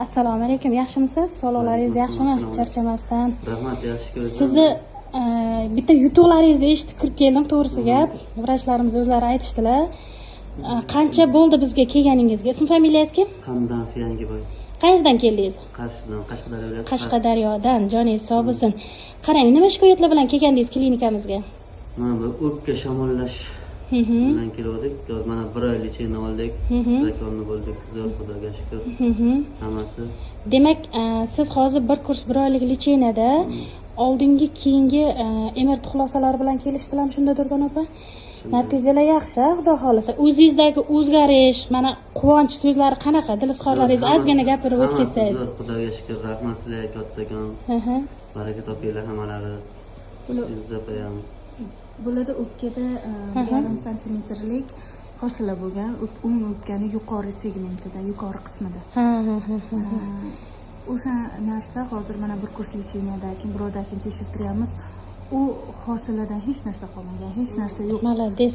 Assalomu alaykum, yaxshimisiz? Sog'liqlaringiz yaxshimi? Charchamasdan. Rahmat, yaxshi ko'rdim. Sizni bitta yutuqlaringizni eshitib kirib keldim, to'g'risi gap. Vrachlarimiz o'zlari aytishdilar. Qancha bo'ldi bizga kelganingizga? Ism familiyangiz kim? Hamdam Yangiboy. Qayerdan keldingiz? Qarshidan, Qashqadaryo viloyati. Qashqadaryodan. Joningiz sog' bo'lsin. Qarang, nima shikoyatlar bilan kelgandingiz klinikamizga? Mana bu o'pka shamollash bilan kelgandik. Hozir mana bir oy лечение oldik. Zakonni bo'ldik. Zo'r, Xudoga shukur. Hammasi. Demak, siz hozir bir kurs, bir oylik лечение da oldingi, keyingi MRT xulosalari bilan kelishdilarmi shunda, Durdona opa? Natijalar yaxshi, xudo xohlasa. O'zingizdagi o'zgarish, mana quvonch so'zlari qanaqa? Dil izhorlaringizni ozgina gapirib Hammasi o'tkazsangiz. zo'r, Xudoga shukur. Rahmat sizlarga kattakon. Baraka topinglar hammalaringiz. Yuzda ham. Bularda o'pkada yarim santimetrlik hosila bo'lgan, o'ng o'pkani yuqori segmentida, yuqori qismida. Ha, ha, ha, ha. O'sha narsa hozir mana bir kurs лечение dan keyin, bir oydan keyin tekshirtiryapmiz. U hosiladan hech narsa qolmagan, hech narsa yo'q. Молодец.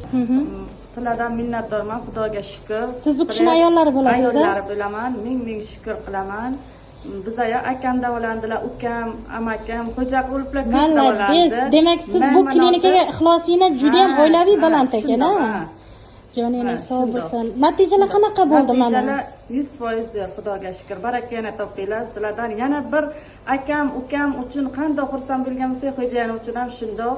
Sizlardan minnatdorman, Xudoga shukur. Siz bu kishini ayollari bo'lasiz, a? Ayollari bo'laman, ming ming shukur qilaman. Bizaya akam davolandilar, ukam, amakim, xo'ja quluplar ko'p Молодец. davolandi. Demak, siz bu Man klinikaga ixlosingni juda ham Ha, oilaviy ha, baland ekan, shundoq, a? ha. Joningiz Ha, sog' shundoq. bo'lsin. Natijalar qanaqa bo'ldi mana? Natijalar 100% zo'r, Xudoga shukur. Baraka yana topinglar. Sizlardan yana bir akam, ukam uchun qanday xursand bo'lgan bo'lsak, xo'jayin uchun ham shundoq.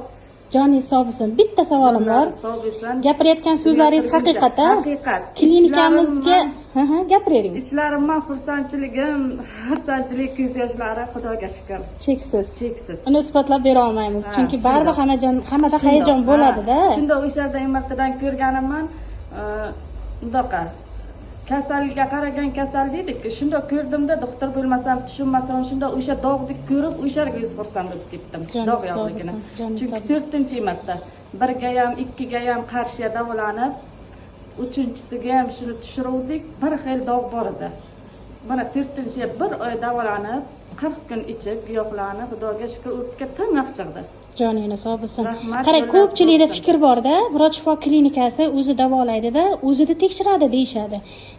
Joningiz sog' bo'lsin. Bitta savolim bor. Jonlari sog' bo'lsin. Gapirayotgan so'zlaringiz haqiqat, a? Haqiqat. Klinikamizga, ha, gapiravering. Ichlarimdan xursandchiligim, xursandchilik ko'z yoshlari, Xudoga shukur. Cheksiz. Cheksiz. Uni isbotlab bera olmaymiz. Ha, Chunki baribir shundoq. hamma jon, hammada hayajon Shundoq, bo'ladi-da. ha. Shundoq o'sha yerda MRTdan ko'rganimman, undoqa kasalga qaragan kasal deydiku, shundoq ko'rdimda, doktor bo'lmasam, tushunmasam, shundoq o'sha dog'ni ko'rib, o'sha yerga o'zi xursand bo'lib ketdim. Joningiz Dog' sog' yo'qligini. bo'lsin, joningiz Chunki sog' bo'lsin. to'rtinchi marta, birga ham, ikkiga ham qarshiga davolanib, uchinchisiga ham shuni tushiruvdik, bir xil dog' bor edi. Mana to'rtinchi bir oy davolanib, 40 kun ichib giyohlarni, Xudoga shukur, o'pka tiniq chiqdi. Joningni sog' bo'lsin. Rahmat, Qarang, yo'llar ko'pchilikda sog' bo'lsin. fikr borda, Murod shifo klinikasi o'zi davolaydida, o'zida tekshiradi deyishadi.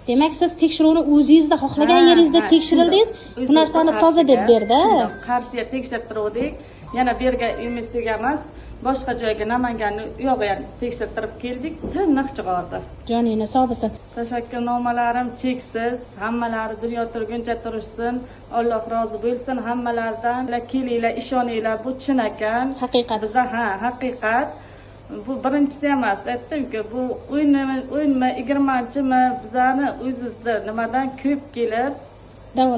Demak, siz tekshiruvni o'zingizda xohlagan yeringizda tekshirildingiz, shundoq. bu narsani toza deb berdi. Shundoq, qarshiga tekshirtiruvdik. Yana bu yerga, MSga emas, boshqa joyga, Namanganni u yog'iga ham tekshirtirib keldik, tiniq chiqardi. Joningni sog' bo'lsin. Tashakkurnomalarim cheksiz. Hammalari dunyo turguncha turishsin, Alloh rozi bo'lsin hammalaridan. Kelinglar, ishoninglar, bu chin ekan. Haqiqat. Biza, ha, haqiqat. Bu birinchisi emas, aytdimku, bu 10mi, 10mi, 20-chimi, bizani o'zimizda nimadan ko'p kelib Davolan.